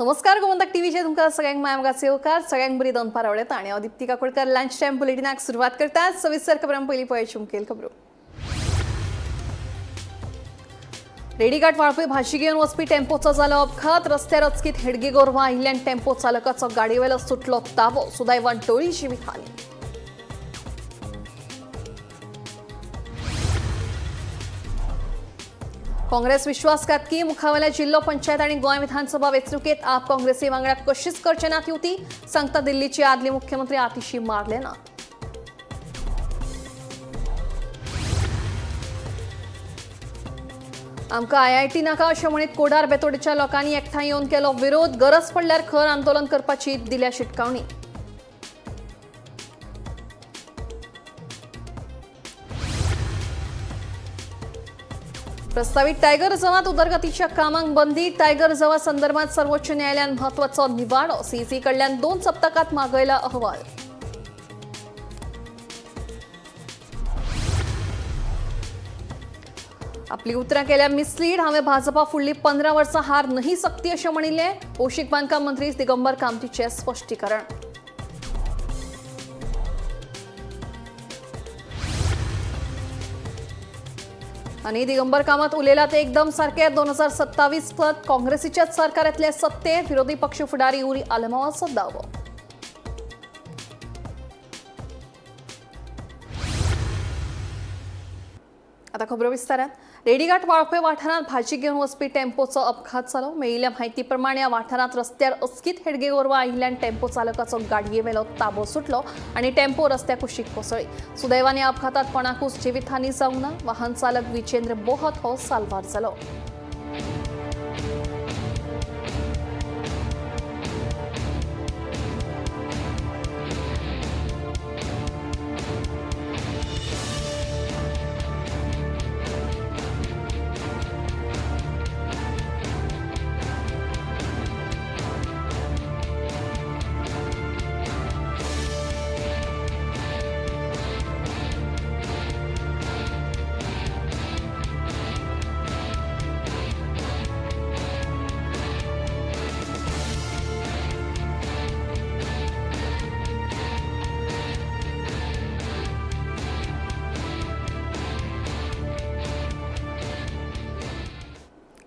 नमस्कार, गोमंतक टीव्हीचे तुमकां सगळ्यांक माय येवकार. सगळ्यांक बरी दनपार आवडता आणि हांव दीप्ती काकोडकर लंच टायम बुलेटिनाक सुरवात करतात. सविस्तर खबरां. पयलीं पळयात मुखेल खबरो. रेडीघाट वाळपय भाजी घेवन वचपी टेम्पोचो जालो अपघात. रस्त्यार अचकीत हेडगी गोरवां आयिल्ल्यान टेम्पो चालकाचो गाडयेवेलो सुटलो ताबो. सुदैवान टळ्ळी जिवीतहानी. काँग्रेस विश्वासघातकी. मुखावेल्या जिल्हो पंचायत आणि गोंय विधानसभा वेंचणुकेत आप काँग्रेसी वांगडा कशीच करचे नात युती, सांगता दिल्लीचे आदले मुख्यमंत्री आतिशी मारले ना. आमकां आयआयटी नाका अशें म्हणीत कोडार बेतोडेच्या लोकांनी एकठांय येवन केलो विरोध. गरज पडल्यार खर आंदोलन करपाची दिल्या शिटकावणी. प्रस्तावित टायगर रिझर्वात उदरगतीच्या कामांक बंदी. टायगर रिझर्वा संदर्भात सर्वोच्च न्यायालयान महत्वाचो निवाडो. सीईसी कडल्यान 2 सप्तकात मागयला अहवाल. आपली उतरां केल्या मिसलीड. हांवें भाजपा फुडली 15 वर्सां हार नहीं सकती अशें म्हणिल्लें. भौशीक बांदकाम मंत्री दिगंबर कामतीचें स्पश्टीकरण. आनी दिगंबर कामत उलयला ते एकदम सारखे. 2027 काँग्रेसीच्याच सरकारांतले सत्तेर, विरोधी पक्ष फुडारी युरी आलेमावाचो दावो. आता खबरो विस्तारान. रेडीघाट वाळपय वाठारांत भाजी घेवन वचपी टेम्पोचो अपघात जालो. मेळिल्ल्या म्हायती प्रमाण ह्या वाठारांत रस्त्यार अचकीत हेडगे गोरवां आयिल्ल्यान टेम्पो चालकाचो गाडयेवेलो ताबो सुटलो आनी टेम्पो रस्त्या कुशीक कोसळ्ळी. सुदैवान ह्या अपघातात कोणाकूच जिवीतहानी जावंक ना. वाहन चालक विजेंद्र बोहत हो साल्वार जालो.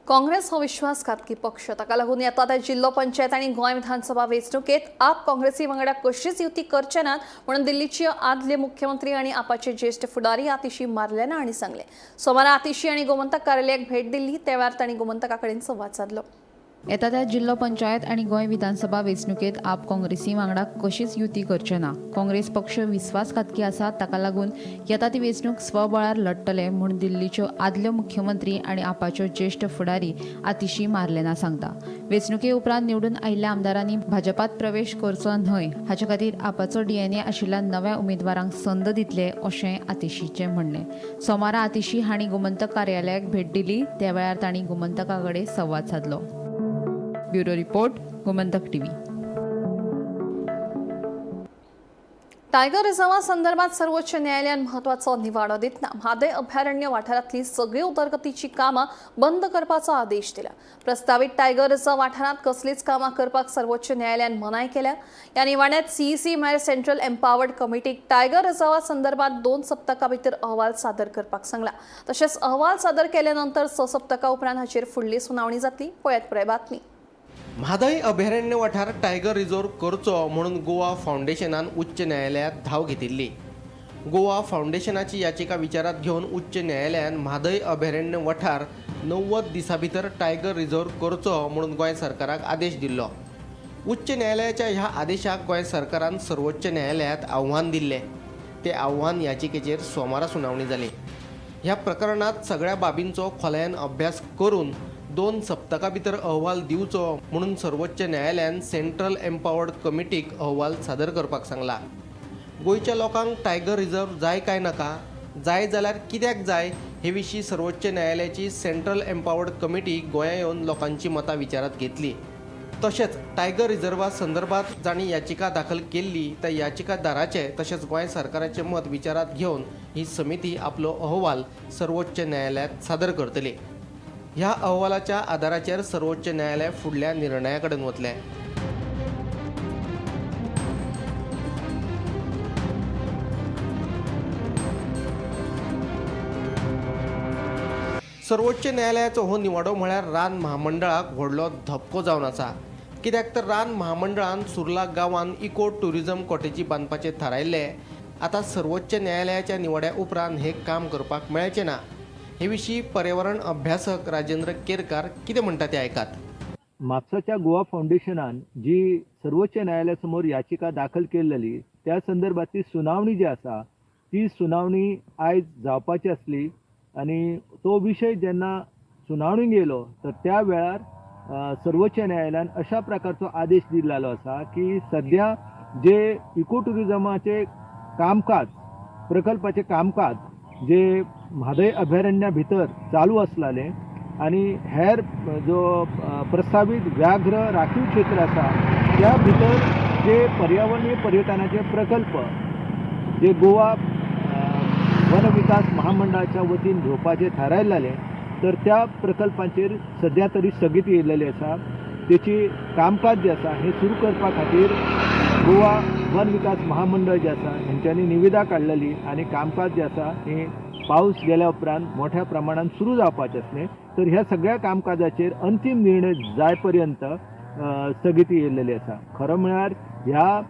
काँग्रेस हो विश्वासघातकी पक्ष. ताका लागून येता त्या जिल्हो पंचायत आनी गोंय विधानसभा वेंचणुकेत आप काँग्रेसी वांगडा कशीच युती करचे नात म्हणून दिल्लीचे आदले मुख्यमंत्री आनी आपाचे ज्येश्ठ फुडारी आतिशी मारलेना हांणी सांगलें. सोमारा आतिशी आनी गोमंतक कार्यालयाक भेट दिल्ली. त्या वेळार तांणी गोमंतका कडेन संवाद सादलो. येता त्या जिल्हो पंचायत आनी गोंय विधानसभा वेंचणुकेत आप काँग्रेसी वांगडा कशीच युती करचे ना. काँग्रेस पक्ष विस्वासघातकी आसा. ताका लागून येता ती वेंचणूक स्वबळार लढटले म्हूण दिल्लीच्यो आदल्यो मुख्यमंत्री आनी आपाच्यो ज्येश्ठ फुडारी आतिशी मार्लेना सांगता. वेंचणुके उपरांत निवडून आयिल्ल्या आमदारांनी भाजपात प्रवेश करचो न्हय हाचे खातीर आपाचो डीएनए आशिल्ल्या नव्या उमेदवारांक संद दितले अशें आतिशीचें म्हणणें. सोमारा आतिशी हांणी गोमंतक कार्यालयाक भेट दिली. त्या वेळार तांणी गोमंतका कडेन संवाद सादलो. Bureau report, Gomantak TV. Tiger रिझर्वा संदर्भात सर्वोच्च न्यायालयान महत्वाचो निवाडो दितना म्हादय अभयारण्य वाठारांतली सगळी उदरगतीची कामां बंद करपाचो आदेश दिला. प्रस्तावीत टायगर रिझर्व वाठारांत कसलीच कामां करपाक सर्वोच्च न्यायालयान मनाय केल्या. ह्या निवाड्यात सीईसी म्हळ्यार सेंट्रल एम्पावर्ड कमिटीक टायगर रिझर्वा संदर्भात 2 सप्तकां भितर अहवाल सादर करपाक सांगला. तशेंच अहवाल सादर केले नंतर 6 सप्तकां उपरांत हाचेर फुडली सुनावणी जातली. पळयात पुराय बातमी. म्हादय अभयारण्य वाठार टायगर रिझर्व करचो म्हणून गोवा फावंडेशनान उच्च न्यायालयात धाव घेतिल्ली. गोवा फावंडेशनाची याचिका विचारात घेवन उच्च न्यायालयान म्हादय अभयारण्य वाठार 90 दिसां भितर टायगर रिझर्व करचो म्हणून गोंय सरकाराक आदेश दिल्लो. उच्च न्यायालयाच्या ह्या आदेशाक गोंय सरकारान सर्वोच्च न्यायालयात आव्हान दिल्लें. ते आव्हान याचिकेचेर सोमारा सुनावणी जाली. ह्या प्रकरणात सगळ्या बाबींचो खोलायेन अभ्यास करून 2 सप्तकां भितर अहवाल दिवचो म्हणून सर्वोच्च न्यायालयान सेंट्रल एम्पावर्ड कमिटीक अहवाल सादर करपाक सांगला. गोंयच्या लोकांक टायगर रिझर्व जाय काय नाका, जाय जाल्यार कित्याक जाय, हे विशीं सर्वोच्च न्यायालयाची सेंट्रल एम्पावर्ड कमिटी गोंया येवन लोकांची मतां विचारात घेतली. तशेंच टायगर रिझर्वा संदर्भात जांणी याचिका दाखल केल्ली त्या याचिकादाराचें तशेंच गोंय सरकाराचें मत विचारात घेवन ही समिती आपलो अहवाल सर्वोच्च न्यायालयात सादर करतली. ह्या अहवालाच्या आदाराचेर सर्वोच्च न्यायालय फुडल्या निर्णया कडेन वतलें. सर्वोच्च न्यायालयाचो हो निवाडो म्हळ्यार रान म्हामंडळाक व्हडलो धपको जावन आसा. कित्याक तर रान म्हामंडळान सुर्ला गांवांत इको ट्युरिजम कॉटेजी बांदपाचें थारायल्लें. आतां सर्वोच्च न्यायालयाच्या निवाड्या उपरांत हें काम करपाक मेळचें ना. हे विशीं पर्यावरण अभ्यासक राजेंद्र केरकार कितें म्हणटा तें आयकात. म्हापसाच्या गोवा फावंडेशनान जी सर्वोच्च न्यायालया समोर याचिका दाखल केल्ली त्या संदर्भातली सुनावणी जी आसा ती सुनावणी आयज जावपाची आसली आनी तो विशय जेन्ना सुनावणीक येयलो तर त्या वेळार सर्वोच्च न्यायालयान अशा प्रकारचो आदेश दिल्लो आसा की सद्या जे इको ट्युरिजमाचे कामकाज प्रकल्पाचे कामकाज जे म्हादय अभयारण्या भितर चालू आसलेलें आनी हेर जो प्रस्तावीत व्याघ्र राखीव क्षेत्र आसा त्या भितर जे पर्यावरणीय पर्यटनाचे प्रकल्प जे गोवा वन विकास महामंडळाच्या वतीन घेवपाचे थारायल्लें तर त्या प्रकल्पांचेर सद्या तरी स्थगिती येयलेली आसा. तेची कामकाज जें आसा हें सुरू करपा खातीर गोवा वन विकास महामंडळ जें आसा हेंच्यांनी निविदा काडलेली आनी कामकाज जें आसा हें पावस गेल्या उपरांत मोठ्या प्रमाणान सुरू जावपाचें आसलें तर ह्या सगळ्या कामकाजाचेर अंतीम निर्णय जाय पर्यंत स्थगिती येयलेली आसा. खरो म्हळ्यार ह्या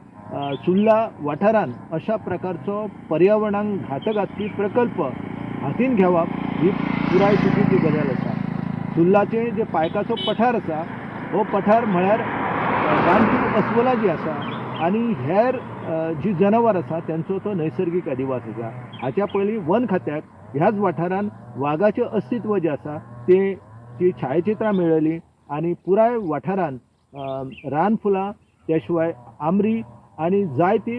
सुर्ला वाठारान अशा प्रकारचो पर्यावरणाक घातक आसपी प्रकल्प हातीन घेवप ही पुराय चुकीची गजाल आसा. सुर्लाचे जे पायकाचो पठार आसा हो पठार म्हळ्यार रानटी अस्वलां जी आसा आनी हेर जी जनावर आसा तेंचो तो नैसर्गीक अधिवास आसा. हाच्या पयलीं वन खात्याक ह्याच वाठारान वागाचें अस्तित्व जें आसा तें ती छायाचित्रां मेळ्ळली आनी पुराय वाठारान रानफुलां त्या शिवाय आमरी आनी जायती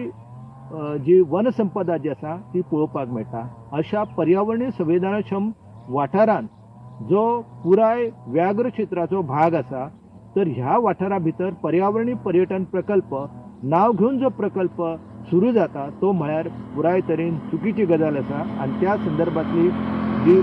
जी वनसंपदा जी आसा ती पळोवपाक मेळटा. अशा पर्यावरणीय संवेदनाक्षम वाठारान जो पुराय व्याघ्र क्षेत्राचो भाग आसा तर ह्या वाठारा भितर पर्यावरणीय पर्यटन प्रकल्प नांव घेवन जो प्रकल्प सुरू जाता तो म्हळ्यार पुराय तरेन चुकीची गजाल आसा. आनी त्या संदर्भांतली जी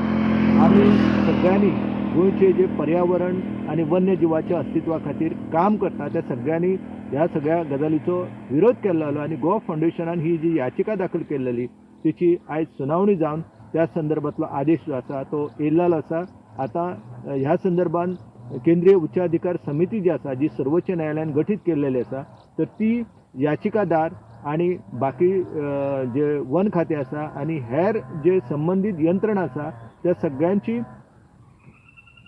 आमी सगळ्यांनी गोंयचे जे पर्यावरण आनी वन्यजिवाच्या अस्तित्वा खातीर काम करता त्या सगळ्यांनी ह्या सगळ्या गजालीचो विरोध केल्लो आनी गोवा फावंडेशनान ही जी याचिका दाखल केल्ली तिची आयज सुनावणी जावन त्या संदर्भांतलो आदेश जो आसा तो येयल्लो आसा. आतां ह्या संदर्भान केंद्रीय उच्चाधिकार समिती जी आसा जी सर्वोच्च न्यायालयान गठीत केल्लेली आसा तर ती याचिकादार आनी बाकी जे वन खातें आसा आनी हेर जे संबंदीत यंत्रणा आसा त्या सगळ्यांची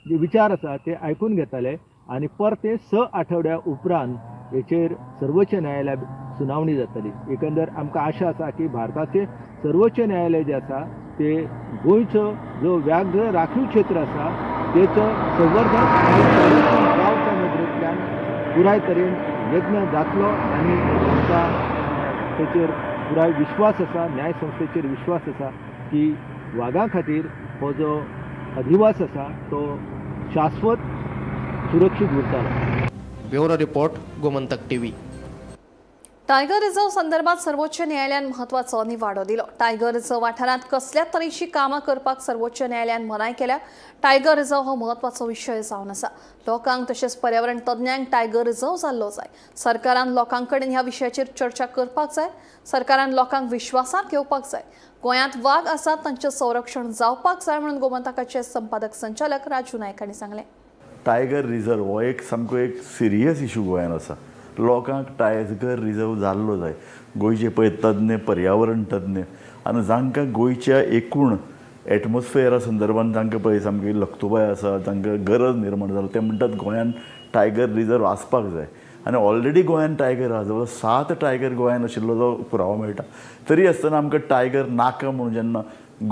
जे विचार आसा ते आयकून घेतले आनी परते 6 आठवड्या उपरांत हेचेर सर्वोच्च न्यायालयात सुनावणी जातली. एकंदर आमकां आशा आसा की भारताचे सर्वोच्च न्यायालय जें आसा ते गोंयचो जो व्याघ्र राखीव क्षेत्र आसा तेचो संवर्धन आनी संरक्षण जावच्या नदरेंतल्यान पुराय तरेन यत्न जातलो आनी आमकां तेचेर पुराय विश्वास आसा, न्याय संस्थेचेर विश्वास आसा की वागां खातीर हो जो अधिवास आसा तो शाश्वत सुरक्षीत उरतलो. Bureau report, Gomantak TV. Tiger reserve संदर्भात सर्वोच्च न्यायालयान महत्वाचो निवाडो दिलो. टायगर रिझर्व वाठारांत कसल्या तरेची कामां करपाक सर्वोच्च न्यायालयान मनाय केल्या. टायगर रिझर्व हो महत्वाचो विशय जावन आसा. लोकांक तशेंच पर्यावरण तज्ञांक टायगर रिझर्व जाल्लो जाय. सरकारान लोकां कडेन ह्या विशयाचेर चर्चा करपाक जाय. सरकारान लोकांक विश्वासांत घेवपाक जाय. गोंयांत वाग आसात तांचें संरक्षण जावपाक जाय म्हणून गोमंतकाचे संपादक संचालक राजू नायक हांणी सांगलें. टायगर रिझर्व हो एक सामको एक सिरियस इशू गोंयांत आसा. लोकांक टायगर रिझर्व जाल्लो जाय. गोंयचे पळय तज्ञ, पर्यावरण तज्ञ आनी जांकां गोंयच्या एकूण एटमॉस्फियरा संदर्भान जांकां पळय सामकी लक्तुबाय आसा, जांकां गरज निर्माण जाला, ते म्हणटात गोंयांत टायगर रिझर्व आसपाक जाय. आनी ऑलरेडी गोंयांत टायगर आसा, जवळ 7 टायगर गोंयांत आशिल्लो जो पुरावो मेळटा. तरी आसतना आमकां टायगर नाका म्हणून जेन्ना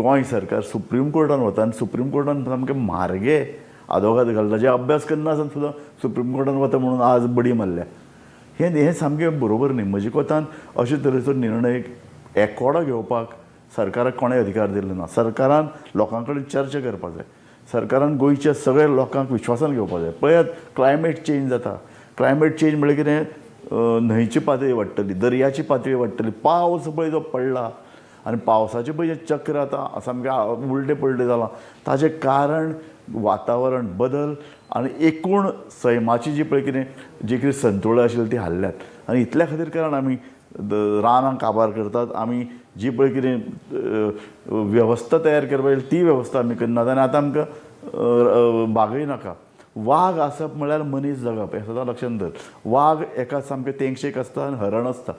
गोंय सरकार सुप्रीम कोर्टान वता आनी सुप्रीम कोर्टान सामकें म्हारगे आदोगाद घालता, जे अभ्यास करना आसतना सुद्दां सुप्रीम कोर्टान वता म्हणून आज बडी मारल्या, हें सामकें बरोबर न्ही. म्हजे कोतान अशे तरेचो निर्णय एकोडो घेवपाक सरकाराक कोणें अधिकार दिल्लो ना. सरकारान लोकां कडेन चर्चा करपाक जाय. सरकारान गोंयच्या सगळ्या लोकांक विश्वासान घेवपाक जाय. पळयात क्लायमेट चेंज जाता. क्लायमेट चेंज म्हळ्यार कितें, न्हंयची पातळी वाडटली, दर्याची पातळी वाडटली, पावस पळय जो पडला आनी पावसाचें पळय जें चक्र आतां सामकें उलटें पलटें जालां, ताचें कारण वातावरण बदल आनी एकूण सैमाची जी पळय कितें जी कितें संतुळा आशिल्ली ती हाल्ल्यात आनी इतल्या खातीर कारण आमी रानां काबार करतात. आमी जी पळय कितें वेवस्था तयार करपाक जाय ती वेवस्था आमी करनात आनी आतां आमकां बागय नाका. वाग आसप म्हळ्यार मनीस जगप हें सदां लक्षांत धर. वाग एका सामकें तेंगशेक आसता आनी हरण आसता.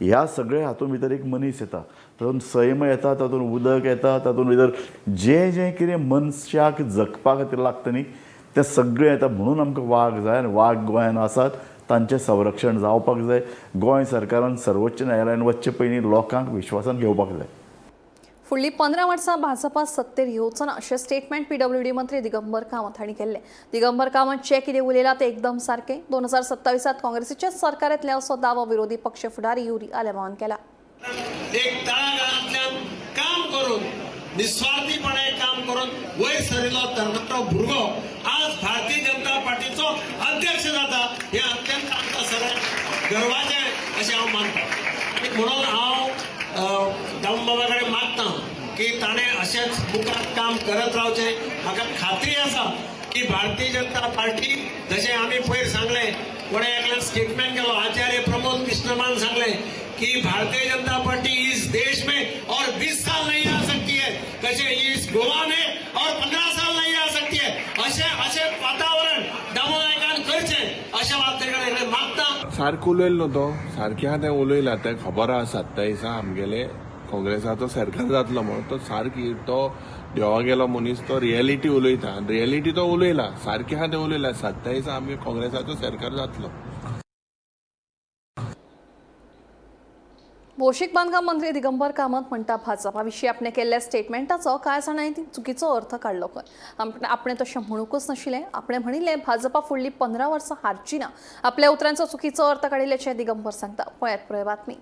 ह्या सगळ्या हातूंत भितर एक मनीस येता, तातूंत सैम येता, तातूंत उदक येता, तातूंत भितर जें जें कितें मनशाक जगपा खातीर लागता न्ही तें सगळें येता. म्हणून आमकां वाग जाय आनी वाग गोंयांत आसात, तांचें संरक्षण जावपाक जाय. गोंय सरकारान सर्वोच्च न्यायालयान वचचे पयलीं लोकांक विश्वासान घेवपाक जाय. फुडलीं 15 वर्सां भाजपा सत्तेर येवचो ना अशें स्टेटमेंट पीडब्ल्यूडी मंत्री दिगंबर कामत हांणी केल्लें. दिगंबर कामत जे कितें उलयला तें एकदम सारकें. 2027 काँग्रेसीचेच सरकार येतलें असो दावो विरोधी पक्ष फुडारी युरी आलेमांवान केला. एक तळागाळांतल्यान काम करून निस्वार्थीपणे काम करून वयर सरिल्लो तरणाटो भुरगो आज भारतीय जनता पार्टीचो अध्यक्ष जाता हे अत्यंत आमकां सगळ्यांक गर्वाचें अशें हांव मानता. आनी म्हणून हांव दामबाबा कडेन मागता की ताणें अशेंच मुखार काम करत रावचें. म्हाका खात्री आसा की भारतीय जनता पार्टी जशें आमी पयर सांगलें, कोणें एकल्यान स्टेटमेंट केलो, आचार्य प्रमोद कृष्णमान सांगलें कि भारतीय जनता पार्टी इस देश में और 20 साल नहीं आ सकती है, तसे इस गोवा में और 15 साल नहीं आ सकती है. अशें अशें वातावरण दामू नायकान करचें अशें हांव ताचे कडेन मागता. सारकें उलयलो न्हू तो, सारकें आहा तें उलयला, तें खबर आहा 27 आमगेले काँग्रेसाचो सरकार जातलो म्हणून. तो सारकी तो देवा गेलो मनीस, तो रियलिटी उलयता, रियलिटी तो उलयला, सारकें आहा तें उलयला. 27 आमगे काँग्रेसाचो सरकार जातलो. भौशीक बांदकाम मंत्री दिगंबर कामत म्हणटा भाजपा विशीं आपणे केल्ल्या स्टेटमेंटाचो कांय जाणांनी चुकीचो अर्थ काडलो खंय. आपणें तशें म्हणूंकच नाशिल्लें. आपणें म्हणिल्लें भाजपा फुडलीं 15 वर्सां हारची ना. आपल्या उतरांचो चुकीचो अर्थ काडिल्ल्याचें दिगंबर सांगता. पळयात पुराय बातमी.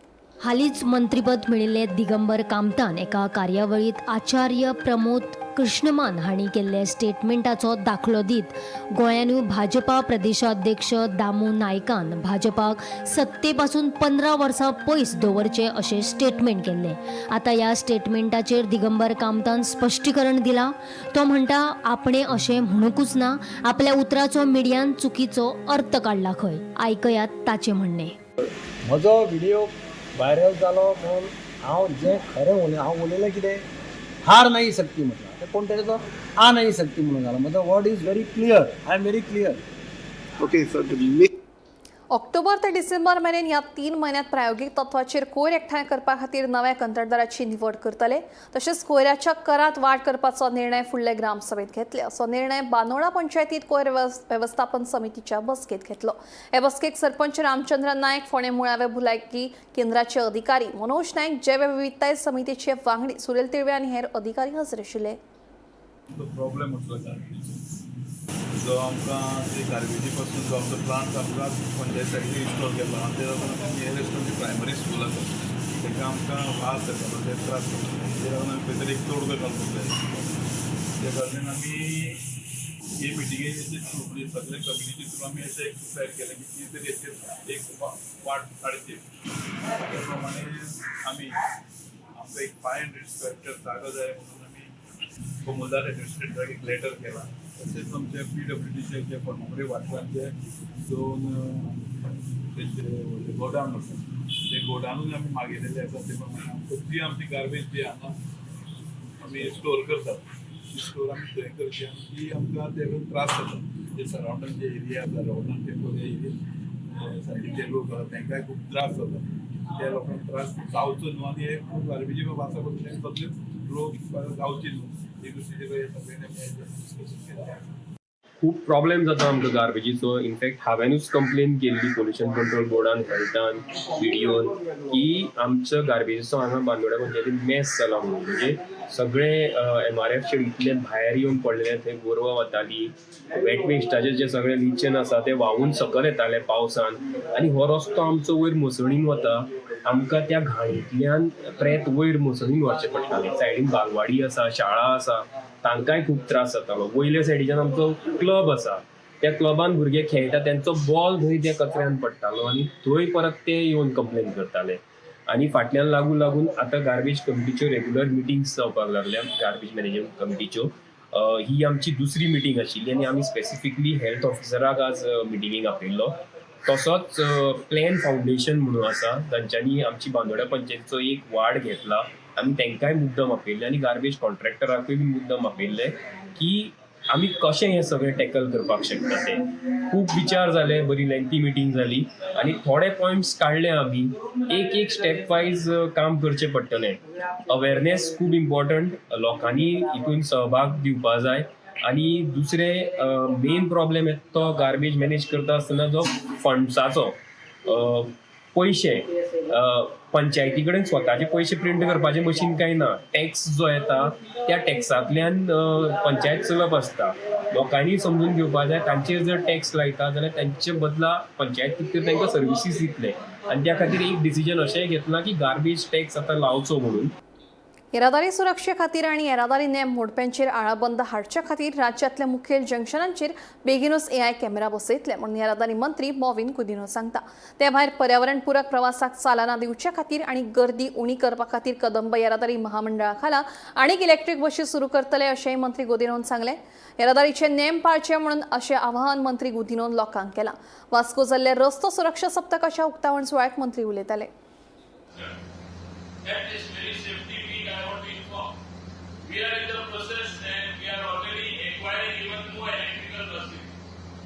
हालींच मंत्रीपद मेळिल्ले दिगंबर कामतान एका कार्यावळींत आचार्य प्रमोद कृष्णमान हांणी केल्ल्या स्टेटमेंटाचो दाखलो दीत गोंयानूय भाजपा प्रदेशाध्यक्ष दामू नायकान भाजपाक सत्ते पासून 15 वर्सां पयस दवरचें अशें स्टेटमेंट केल्लें. आतां ह्या स्टेटमेंटाचेर दिगंबर कामतान स्पश्टीकरण दिलां. तो म्हणटा आपणें अशें म्हणूंकच ना, आपल्या उतराचो मिडियान चुकीचो अर्थ काडला खंय. आयकयात ताचें म्हणणें. म्हजो व्हिडिओ व्हायरल जालो म्हणून हांव जें खरें उलय, हांव उलयलें कितें हार नाही सकती म्हटलं, ते कोण तरी तो आ नाही सकती म्हणून झाला. म्हजो word is very clear, I am very clear. Okay sir. October ते डिसेंबर मेरेन ह्या 3 म्हयन्यांत प्रायोगीक तत्वाचेर कोयर एकठांय करपा खातीर नव्या कंत्राटदाराची निवड करतले. तशेंच कोयराच्या करांत वाड करपाचो निर्णय फुडले ग्रामसभेंत घेतले असो निर्णय बांदोडा पंचायतीत कोयर वेवस्थापन समितीच्या बसकेंत घेतलो. हे बसकेक सरपंच रामचंद्र नायक, फोंडें मुळावे भलायकी केंद्राचे अधिकारी मनोज नायक, जैवविविधताय समितीचे वांगडी सुरेल तिळवे आनी हेर अधिकारी हजर आशिल्ले. प्रॉब्लेम जो आमकां ते गार्बेजी पासून जो आमचो प्लांट आमकां पंचायत सायडीन इन्स्टॉल केला आनी ते लागून नियरेस्ट आमची प्रायमरी स्कूल आसा ताका आमकां वास येतालो, ते त्रास जाताले. ते लागून आमी खंय तरी एक तोडगो घालपाक जाय. त्या कारणान आमी हे मिटिंगेचे थ्रू म्हणजे सगळे कम्युनिटी थ्रू आमी अशें एक डिसायड केलें की कितें तरी हेचेर एक वाट काडची. त्या प्रमाणे आमी आमकां एक 500 स्क्वेअर मिटर जागो जाय म्हणून आमी कोमुलदार एडमिनिस्ट्रेटराक एक लेटर केला. तशेंच आमचे पीडब्ल्यूडीचे जे फर्मागुडी वाठारांत 2 तेचे गोडावन आसा ते गोडावनूय आमी मागयलेले आसा. ते प्रमाणे आमकां जी आमची गार्बेज जी हांगा आमी स्टोर करतात ती स्टोर आमी थंय करची आनी ती आमकां ते त्रास जाता. जे सरावंडींग जे एरिया आसा, रवळनाथ टेम्पल एरिया सायडीचे लोक आसा तांकांय खूब त्रास जाता. त्या लोकांक त्रास जावचो न्हू आनी हे खूब गार्बेजी वासा पसून सगळे रोग जावचे न्हू हे गोश्टीचेर सगळ्यांनी आमी डिस्कशन केलें आसा. खूब प्रॉब्लेम जाता आमकां गार्बेजीचो. इनफॅक्ट हांवेनूच कंप्लेन केल्ली पोल्युशन कंट्रोल बोर्डान, हेल्थान, बीडीओन की आमच्या गार्बेजीचो हांगा बांदोड्या पंचायतीन मेस जाला म्हणून. म्हणजे सगळे एमआरएफ शेड इतले भायर येवन पडलेले, थंय गोरवां वताली, वेट वेस्टाचे जे सगळे लिचन आसा ते व्हांवून सकयल येताले पावसान आनी हो रस्तो आमचो वयर मसणीन वता. आमकां त्या घाणींतल्यान प्रेत वयर मसणीन व्हरचें पडटालें. सायडीन बालवाडी आसा, शाळा आसा, तांकांय खूब त्रास जातालो. वयल्या सायडीच्यान आमचो क्लब आसा, त्या क्लबान भुरगे खेळटा, तेंचो बॉल थंय त्या कचऱ्यान पडटालो आनी थंय परत ते येवन कंप्लेन करताले. आनी फाटल्यान लागून लागून आतां गार्बेज कमिटीच्यो रेगुलर मिटिंग्स जावपाक लागल्या, गार्बेज मॅनेजमेंट कमिटीच्यो. ही आमची दुसरी मिटींग आशिल्ली आनी आमी स्पेसिफिकली हेल्थ ऑफिसराक आज मिटिंगेक आपयल्लो. तसोच प्लॅन फावंडेशन म्हणून आसा, तांच्यांनी आमची बांदोड्या पंचायतीचो एक वार्ड घेतला, आमी तांकांय मुद्दम आपयल्ले आनी गार्बेज कॉन्ट्रॅक्टराकूय बी मुद्दम आपयल्ले की आमी कशें हें सगळें टॅकल करपाक शकता तें. खूब विचार जाले, बरी लेंथी मिटींग जाली आनी थोडे पॉयंट्स काडले आमी. एक एक स्टेप वायज काम करचें पडटलें. अवेरनेस खूब इम्पॉर्टंट, लोकांनी हितून सहभाग दिवपा जाय. आनी दुसरें मेन प्रॉब्लेम येता तो गार्बेज मॅनेज करता आसतना जो फंड्साचो, पयशे पंचायती कडेन स्वताचे पयशे प्रिंट करपाचें मशीन कांय ना. टॅक्स जो येता त्या टॅक्सांतल्यान पंचायत चलप आसता. लोकांनी समजून घेवपा जाय, तांचेर जर टॅक्स लायता जाल्यार तांचे बदला पंचायत कितें तांकां सर्विसीस दितले. आनी त्या खातीर एक डिसिजन अशेंय घेतलां की गार्बेज टॅक्स आतां लावचो म्हणून. येरादारी सुरक्षे खातीर आनी येरादारी नेम मोडप्यांचेर आळाबंद हाडचे खातीर राज्यांतल्या मुखेल जंक्शनांचेर बेगीनूच एआय कॅमेरा बसयतले म्हणून येरादारी मंत्री मॉविन गुदिन्हो सांगता. ते भायर पर्यावरण पूरक प्रवासाक चालना दिवचे खातीर आनी गर्दी उणी करपा खातीर कदंब येरादारी महामंडळा खाला आनीक इलेक्ट्रीक बशी सुरू करतले अशेंय मंत्री गुदिन्होन सांगलें. येरादारीचे नेम पाळचे म्हणून अशें आवाहन मंत्री गुदिन्होन लोकांक केलां. वास्को जाल्ल्या रस्तो सुरक्षा सप्तकाच्या उक्तावण सुवाळ्याक मंत्री उलयताले. That is very safety week, I want to inform. We are in the process and we are already acquiring even more electrical buses.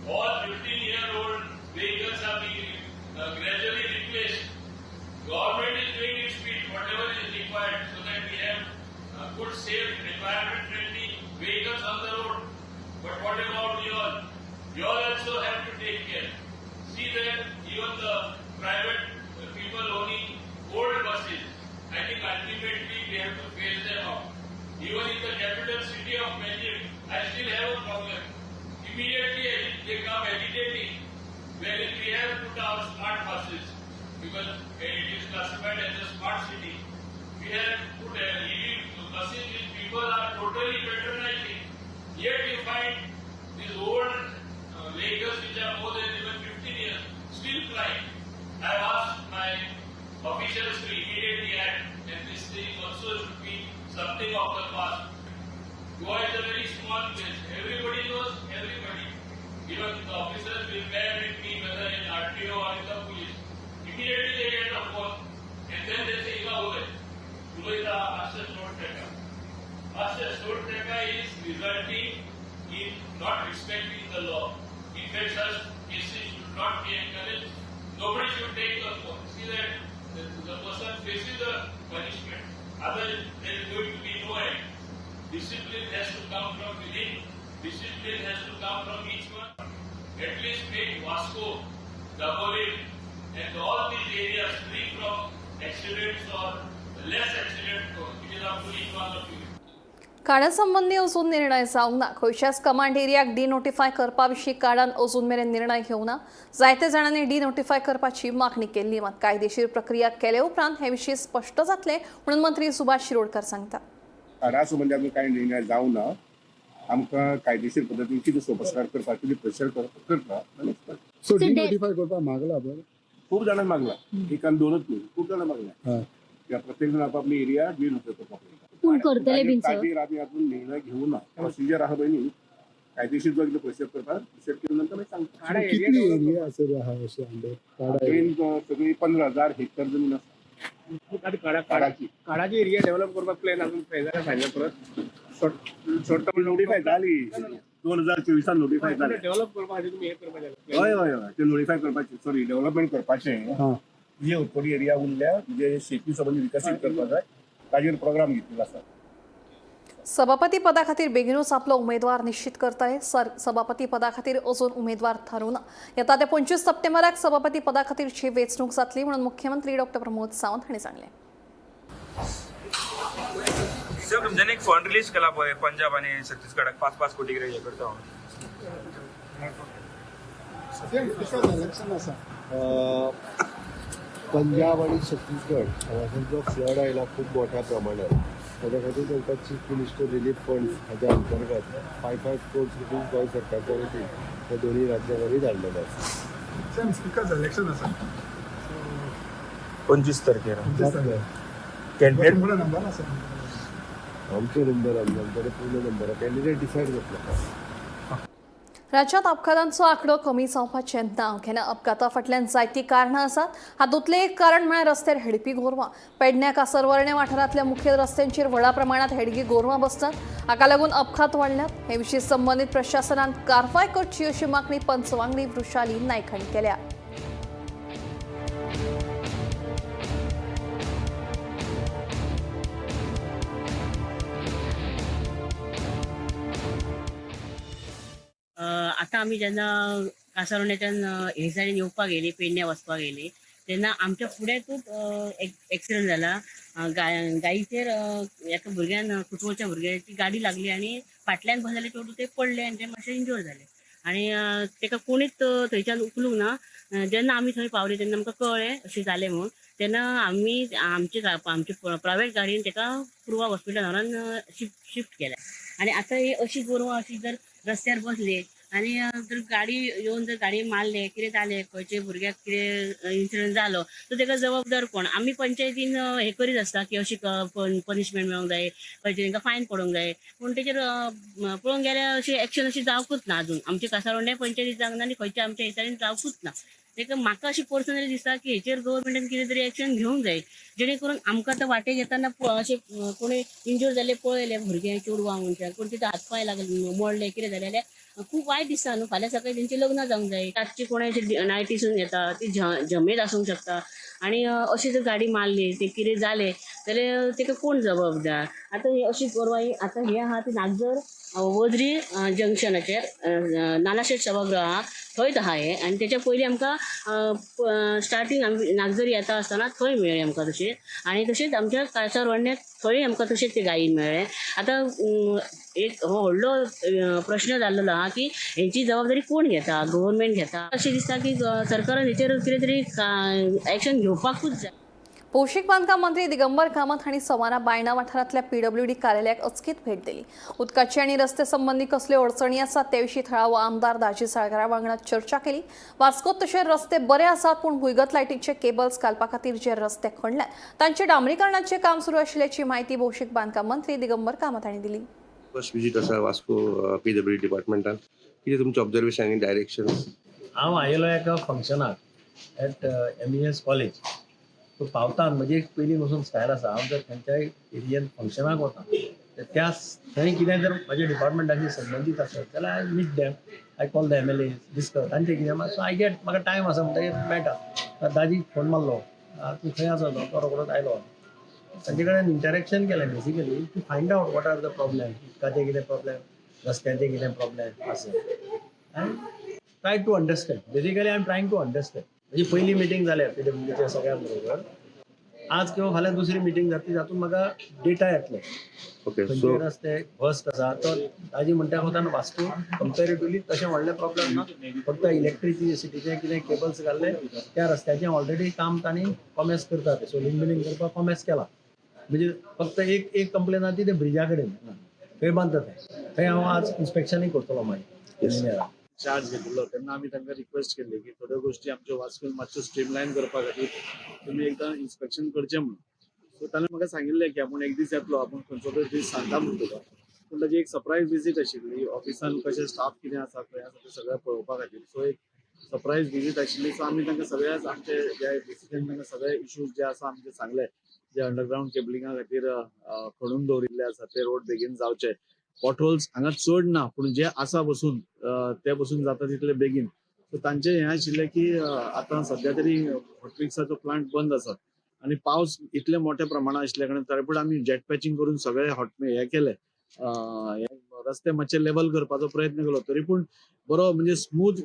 All 15-year-old vehicles are being gradually replaced. Government is doing its bit, whatever is required, so that we have good, safe, environment-friendly vehicles on the road. But what about you all? You all also have to take care. See that even the private people owning old buses, I think ultimately we have to phase them out. Even in the capital city of Panjim, I still have a problem. Immediately they come agitating, wherein we have put our smart buses, because it is classified as a smart city. We have put EV buses which people are totally patronizing. Yet you find these old vehicles which are more than even 15 years still flying. I have asked my officials to immediately act, and this thing also should be something of the past. Goa is a very small place. Everybody knows everybody. Even the officers will bear with me, whether in RTO or in the police. Immediately they get a phone, and then they say, "Ila ulay, ulayta मातशें सोड तेका." मातशें सोड तेका is resulting in not respecting the law. In fact, such cases should not be encouraged. Nobody should take the phone. See that the person faces the punishment. Otherwise, there is going to be no end. Discipline has to come from within. Discipline has to come from each one. At least make Vasco, Dabolim, and all these areas free from accidents or less accident prone. It is up to each one of you. काड्या संबंदी अजून निर्णय जावंक ना. खंयच्याच command एरियाक डिनोटिफाय करपा विशीं काडान अजून मेरेन निर्णय घेवंक ना. जायते जाणांनी डिनोटिफाय करपाची मागणी केल्ली, मात कायदेशीर प्रक्रिया केले उपरांत हे विशीं स्पश्ट जातलें म्हणून मंत्री सुभाष शिरोडकर सांगता. काडा संबंदी अजून कांय निर्णय जावना. आमकां कायदेशीर पद्दतीन कितें सोपस्कार करपाक कितें प्रेशर करता. सो डिनोटिफाय करपाक मागला पळय. खूब जाणांनी मागला, एक आनी दोनच न्ही, खूब जाणां मागल्या. प्रत्येक जण आपापली एरिया डिनोटिफाय करपाक. पूण करतले बीन सर? ताजेर आमी अजून निर्णय घेवना. प्रोसिजर आहा पळय न्ही, कायदेशीर जो कितें प्रोसिजर करपाक प्रोसिजर केले नंतर मागीर सांगता. कितली एरिया आसर आहा अशें अंडर काडा? मेन सगळी 15,000 हेक्टर जमीन आसा काडाची. काडाची एरिया डेव्हलप करपाक प्लॅन अजून फायनल परत शॉर्ट टर्म नोटिफाय जाली, 2024 नोटिफाय जाली. डेव्हलप करपा खातीर तुमी हें करपाक जाय. हय हय हय, ते नोटिफाय करपाचे, सॉरी, डेव्हलपमेंट करपाचें. जे थोडी एरिया उरल्या जे शेती संबंदी विकसीत करपाक जाय, ताजेर प्रोग्राम घेतिल्लो आसा. सभापती पदा खातीर बेगीनूच आपलो उमेदवार निश्चित करतले. सर, सभापती पदा खातीर अजून उमेदवार थारूं ना. येता ते 25 सप्टेंबराक सभापती पदा खातीरची वेंचणूक जातली म्हणून मुख्यमंत्री डॉक्टर प्रमोद सावंत हांणी सांगलें. सर, तुमच्यानी एक फंड रिलीज केला पळय, पंजाब आनी छत्तीसगडाक 5-5 कोटी कितें हें करता म्हणून. इलेक्शन आसा. पंजाब आणि छत्तीसगड हांगासर जो फ्लड आयला खूब मोठ्या प्रमाणात, ताच्या खातीर तांकां चीफ मिनिस्टर रिलीफ फंड हाच्या अंतर्गत 5-5 क्रोर्स रुपीज गोंय सरकारच्या वतीन ह्या दोन्ही राज्यांनी धाडलेले आसा. सेम स्पिकर्स इलेक्शन आसा. 25 तारखेर. कॅन्डिडेट नंबर आसा. आमचे नंबर, आमच्याकडे पूर्ण नंबर, कॅन्डिडेट डिसायड जातलो. राज्यात अपघातांचो आंकडो कमी जावपाचें नांव घेना. अपघाता फाटल्यान जायतीं कारणां आसात. हातूंतलें एक कारण म्हळ्यार रस्त्यार हेडपी गोरवां. पेडण्या कासरवर्णे वाठारांतल्या मुखेल रस्त्यांचेर व्हडा प्रमाणांत हेडगी गोरवां बसतात. हाका लागून अपघात वाडल्यात. हे विशीं संबंदीत प्रशासनान कारवाय करची अशी मागणी पंच वांगडी वृषाली नायक हांणी केल्या. आतां आमी जेन्ना कासावलेच्यान हे सायडीन येवपाक येयली, पेडण्या वचपाक येयली, तेन्ना आमच्या फुडेंकूच एक्सिडंट जाला. गायीचेर एका भुरग्यान, कुटुंबाच्या भुरग्याची गाडी लागली आनी फाटल्यान बसलेले चेडूं ते पडले आनी ते मातशे इंजोर जाले आनी ताका कोणीच थंयच्यान उखलूंक ना. जेन्ना आमी थंय पावले तेन्ना आमकां कळ्ळें अशें जालें म्हूण. तेन्ना आमी आमचे प्रायवेट गाडयेन ताका पूर्वा हॉस्पिटलान व्हरोन शिफ्ट केलें. आनी आतां ही अशी गोरवां अशी जर रस्त्यार बसली आनी जर गाडी येवन जर गाडी मारले, कितें जालें, खंयचे भुरग्याक कितें इन्सिडंट जालो तर ताका जबाबदार कोण? आमी पंचायतीन हें करीत आसता की अशी पनिशमेंट मेळोंक जाय, खंयचे तांकां फायन पडोंक जाय, पूण तेचेर पळोवंक गेल्यार अशी एक्शन अशी जावकूच ना अजून. आमच्या कासावले पंचायतीत जावंक ना आनी खंयच्या आमच्या हिसारीन जावकूच ना. ताका म्हाका अशें पर्सनली दिसता की हेचेर गव्हर्मेंटान कितें तरी एक्शन घेवंक जाय, जेणे करून आमकां आतां वाटेक येतना अशें कोणी इंजोर जाल्ले पळयले, भुरगे चेडवां मनशां कोण तितून हात पांय लागले, मोडले, कितें जालें जाल्यार खूब वायट दिसता न्हू. फाल्यां सकाळीं तेंचें लग्न जावंक जाय. रातची कोणाय नायटीसून येता, ती झमेत आसूंक शकता आनी अशी जर गाडी मारली, ते कितें जालें जाल्यार ताका कोण जबाबदार? आतां ही अशी गोरवां आतां हें आहा ती नागझर वजरी जंक्शनाचेर नानाशेट सभागृह आहा थंयच आहा हें. आनी तेच्या पयलीं आमकां स्टार्टींग आमी नागझर येता आसतना थंय मेळ्ळें आमकां तशें. आनी तशेंच आमच्या कासारवर्ण्यात थंय आमकां तशेंच ते गायी मेळ्ळें. आतां एक हो व्हडलो प्रश्न जाल्लो आहा की हेंची जबाबदारी कोण घेता? गव्हर्मेंट घेता? अशें दिसता की सरकारान हेचेर कितें तरी एक्शन घेवपाकूच जाय. भौशीक बांदकाम मंत्री दिगंबर कामत हांणी सोमारा बायणा वाठारांतल्या पीडब्ल्यूडी कार्यालयाक अचकीत भेट दिली. उदकाची आनी रस्ते संबंदी कसल्यो अडचणी आसात ते विशीं थळावो आमदार दाजी साळकारा वांगडा चर्चा केली. वास्कोत तशें रस्ते बरे आसात, पूण भुंयगत लायटीचे केबल्स घालपा खातीर जे रस्ते खणल्यात तांचे डांबरीकरणाचें काम सुरू आशिल्ल्याची म्हायती भौशीक बांदकाम मंत्री दिगंबर कामत हांणी दिली. फर्स्ट विजीट आसा वास्को पीडब्ल्यूडी डिपार्टमेंटान, कितें तुमचें ऑब्जर्वेशन आनी डायरेक्शन? हांव आयलो एका फंक्शनाक एट MES college. सो पावतान म्हजी एक पयलीं पसून स्टायल आसा, हांव जर खंयच्याय एरियेन फंक्शनाक वता तर त्या थंय कितें जर म्हज्या डिपार्टमेंटाशी संबंदीत आसत जाल्यार I meet them, I call the MLA, discuss तांचें कितें. सो I get म्हाका टायम आसा म्हणटकीर मेळटा. दाजीक फोन मारलो, तूं खंय आसा? तो रोकडोच आयलो. तांचे कडेन इंटरेक्शन केलें basically to find out what are the problem, उदकाचे कितें प्रॉब्लेम, रस्त्याचे कितें प्रॉब्लेम आसा, and try to understand. Basically I am trying to understand. म्हणजे पयली मिटींग जाल्या पीडब्ल्यूडीच्या सगळ्यां बरोबर, आज किंवा फाल्यां दुसरी मिटींग जातली, जातून म्हाका डेटा येतले. ओके, खंयचे रस्ते भस्ट आसा तो ताजी म्हणटा वतान वास्को कंपेरेटिवली तशें व्हडलें प्रॉब्लेम ना. फक्त इलेक्ट्रिसिटीचे कितें केबल्स घाल्ले त्या रस्त्याचें ऑलरेडी काम तांणी कॉमेस करतात, सोलिंग बिलिंग करपाक कॉमेस केला. म्हणजे फक्त एक एक कंप्लेन आहा ती ते ब्रिजा कडेन थंय बांदता थंय हांव आज इन्स्पेक्शनूय करतलो मागीर. चार्ज घेतिल्लो तेन्ना आमी तांकां रिक्वेस्ट केल्ली की थोड्यो गोश्टी आमच्यो वास्कोन मातश्यो स्ट्रीमलायन करपा खातीर तुमी एकदां इन्स्पेक्शन करचें म्हणून. सो ताणें म्हाका सांगिल्लें की आपूण एक दीस येतलो, आपूण खंयचो तरी दीस सांगता म्हूण तुका. पूण ताजी एक सरप्रायज विजीट आशिल्ली, ऑफिसान कशें स्टाफ कितें आसा खंय आसा तें सगळें पळोवपा खातीर. सो एक सरप्रायज विजीट आशिल्ली. सो आमी तांकां सगळ्याच आमचे जे विजिटीन तांकां सगळे इश्यूज जे आसा आमचे सांगले, जे अंडरग्रावंड केबलिंगा खातीर खणून दवरिल्ले आसा ते रोड बेगीन जावचे. पॉटहोल्स हांगा चड ना, पूण जे आसा बसून ते बसून जाता तितले बेगीन. सो तांचे हें आशिल्लें की आतां सद्या तरी हॉटमिक्साचो प्लांट बंद आसा आनी पावस इतले मोठ्या प्रमाणात आशिल्ल्या कारणान तरी पूण आमी जेट पॅचिंग करून सगळे हॉट हे केले, रस्ते मातशे लेवल करपाचो प्रयत्न केलो. तरी पूण बरो म्हणजे स्मूथ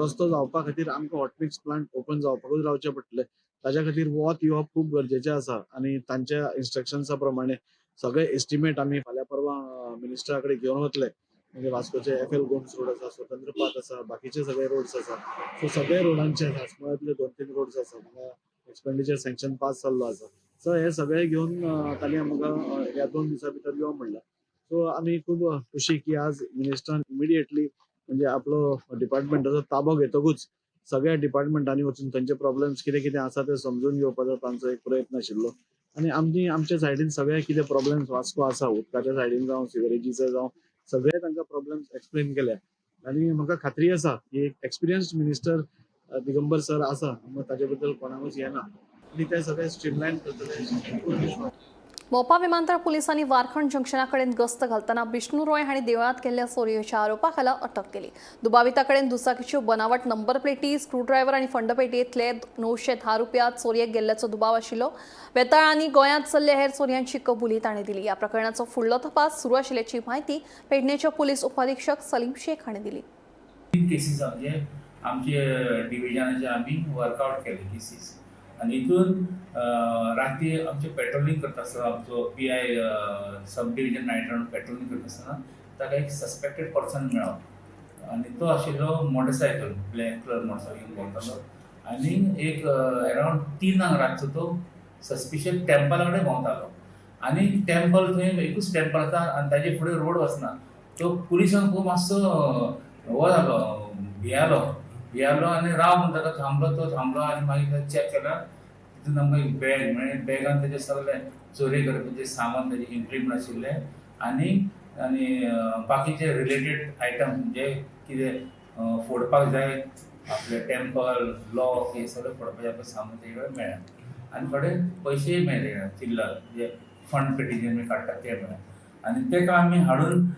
रस्तो जावपा खातीर आमकां हॉटमिक्स प्लांट ओपन जावपाकूच रावचें पडटलें. ताज्या खातीर वत येवप खूब गरजेचें आसा आनी तांच्या इन्स्ट्रक्शन्सा प्रमाणे सगळे एस्टिमेट आमी फाल्यां परवां मिनिस्टरा कडेन घेवन वतले. म्हणजे वास्कोचे FL Gomes road आसा, स्वतंत्र पाथ आसा, बाकीचे सगळे रोड्स आसा. सो सगळे रोडांचे आसमळांतले 2-3 रोड्स आसा, म्हाका एक्सपेंडिचर सँक्शन पास जाल्लो आसा. सो हे सगळे घेवन तांणी आमकां ह्या 2 दिसां भितर यो म्हणलां. सो आमी खूब खुशी की आज मिनिस्टरान इमिडिएटली म्हणजे आपलो डिपार्टमेंटाचो ताबो घेतकूच सगळ्या डिपार्टमेंटांनी वचून थंयचे प्रॉब्लेम्स कितें कितें आसा ते समजून घेवपाचो तांचो एक प्रयत्न आशिल्लो. आनी आमी आमच्या सायडीन सगळे कितें प्रॉब्लेम्स वास्को आसा, उदकाच्या सायडीन जावं सिवरेजीचे जावं, सगळे तांकां प्रॉब्लेम्स एक्सप्लेन केल्या. आनी म्हाका खात्री आसा की एक एक्सपिरियन्स्ड मिनिस्टर दिगंबर सर आसा, ताजे बद्दल कोणाकूच येना आनी ते सगळे स्ट्रीमलायन करतले. मोपा विमानतळ पोलिसांनी वारखंड जंक्शनाकडेन गस्त घालतना विष्णू रॉय हांणी देवळांत केल्ल्या चोरयेच्या आरोपाखाला अटक केली. दुबाविताकडेन दुचाकीच्यो बनावट नंबर प्लेटी, स्क्रूड्रायव्हर आनी फंडपेटयेंतले 910 रुपया चोरयेक गेल्ल्याचो दुबाव आशिल्लो. वेताळ आनी गोंयांत चल्ल्या हेर चोरयांची कबुली ताणें दिली. ह्या प्रकरणाचो फुडलो तपास सुरू आशिल्ल्याची म्हायती पेडणेचे पोलीस उपअधिक्षक सलीम शेख हांणी दिली. 3 केसीस आमचे आमचे डिविजनाचे आमी वर्कआउट केले केसीस आनी हितून राती आमचे पेट्रोलिंग करता आसतना आमचो PI sub division night round patrolling करता आसतना ताका एक सस्पेक्टेड पर्सन मेळ्ळो आनी तो आशिल्लो मोटरसायकल, ब्लॅक कलर मोटरसायकल भोंवतालो आनी एक अरावंड 3 रातचो तो सस्पिशियस टेम्पला कडेन भोंवतालो आनी टेम्पल थंय एकूच टेम्पल आसा आनी ताजे फुडें रोड वचना. तो पुलिसांक खूब मातसो हो जालो, भियालो आनी राव म्हण ताका थांबलो. तो थांबलो आनी मागीर चॅक केला, तितून आमकां एक बॅग मेळ्ळें. बॅगान तेजें सगळें चोरी करपाचें सामान, तेजें इम्प्लिमेंट आशिल्लें आनी आनी बाकीचे रिलेटेड आयटम जे कितें फोडपाक जाय आपले टेम्पल लॉक हे सगळें फोडपाचें आपलें सामान तेजे कडेन मेळ्ळें आनी थोडे पयशेय मेळ्ळे, चिल्लर जे फंड पेटीचे आमी काडटात ते मेळ्ळे. आनी तेका आमी हाडून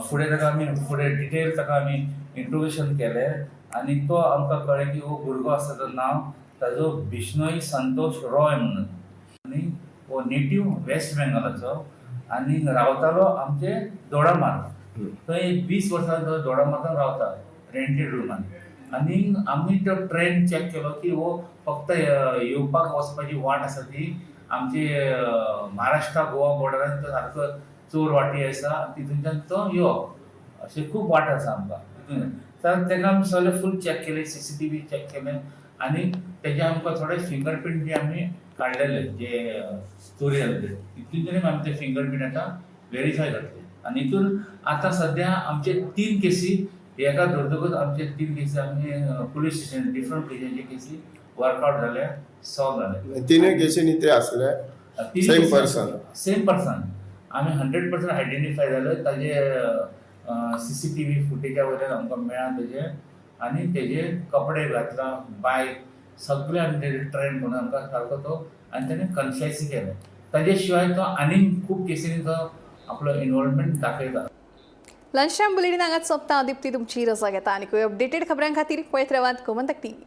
फुडें ताका आमी फुडें डिटेल ताका आमी इंट्रोगेशन केलें आनी तो आमकां कळ्ळें की हो भुरगो आसा तो नांव ताजो बिश्नोई संतोष रॉय म्हणून आनी हो नेटीव वेस्ट बेंगॉलाचो आनी रावतालो आमचे दोडामार्ग. थंय 20 वर्सां तो दोडामार्गान रावता रेंटेड रुमान. आनी आमी तो ट्रेन चॅक केलो की हो फक्त येवपाक वचपाची वाट आसा ती आमचे महाराष्ट्रा गोवा बॉर्डरान तो सारको चोर वाटी आसा, तितूनच्यान तो येवप अशें खूब वाट आसा आमकां तितून. तर ताका आमी सगळें फूल चॅक केलें, CCTV check केलें आनी तेजे आमकां थोडे फिंगरप्रिंट बी आमी काडलेले जे चोरी जाल्ले तितून तरी आमी ते फिंगरप्रिंट आतां वेरीफाय जातले. आनी हितून आतां सद्या आमचे 3 केसी एका धरतकूच आमचे 3 केसी आमी पुलीस स्टेशन डिफरंट प्लेसीचे केसी वर्कआउट जाले, सॉल्व जाले. तिनूय केसींनी ते आसले सेम पर्सन, सेम पर्सन आमी 100% आयडेंटिफाय जाले. ताजे CCTV फुटेजा वयल्यान आमकां मेळ्ळा तेजे आनी तेजे कपडे घातला, बायक सगळे आमी तेजे ट्रेन करून आमकां सारको तो आनी तेणें कन्फेस केलें. ताजे शिवाय तो आनीक खूब केसींनी तो आपलो इनवॉल्वमेंट दाखयता. लंच टायम बुलेटीन हांगाच सोंपता. दीप्ती तुमची रजा घेता आनी अपडेटेड खबरां खातीर पळयत रावात गोमंतक टीव्ही.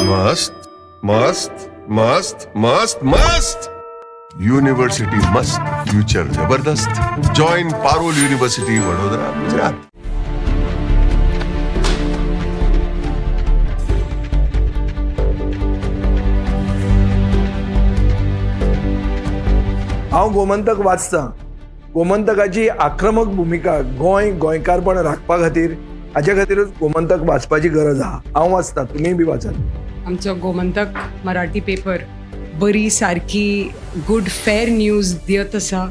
मस्त मस्त मस्त मस्त मस्त युनिव्हर्सिटी मस्त, फ्युचर जबरदस्त. Join Parul university, Vadodara, Gujarat. हांव गोमंतक वाचतां. गोमंतकाची आक्रमक भुमिका गोंय गोंयकारपण राखपा खातीर, हाजे खातीरूच गोमंतक वाचपाची गरज आहा. हांव वाचतां, तुमीय बी वाचात. आमचो गोमंतक मराठी पेपर बरी सारकी गुड फेर न्यूज दियत आसा,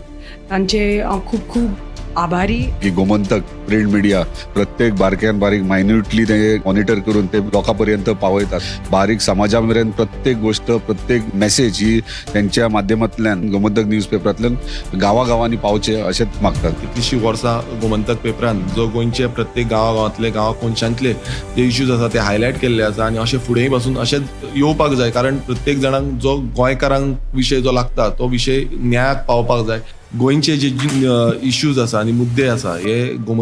तांचे हांव खूब खूब आभारी. की गोमंतक प्रिंट मिडिया प्रत्येक बारक्यान बारीक मायन्युटली ते मॉनिटर करून ते लोकां पर्यंत पावयतात. बारीक समाजा मेरेन प्रत्येक गोष्ट, प्रत्येक मेसेज ही त्यांच्या माध्यमांतल्यान गोमंतक न्यूज पेपरांतल्यान गांवागांवांनी पावचे अशेंच मागतात. कितलीशीं वर्सां गोमंतक पेपरान जो गोंयचे प्रत्येक गांवागांवांतले, गांवा कोनशांतले जे इश्यूज आसा ते हायलायट केल्ले आसा आनी अशें फुडेंय पासून अशेंच येवपाक जाय, कारण प्रत्येक जाणांक जो गोंयकारांक विशय जो लागता तो विशय न्यायाक पावपाक जाय. गोंयचे जे इश्यूज आसा आनी मुद्दे आसा हे गोमंतक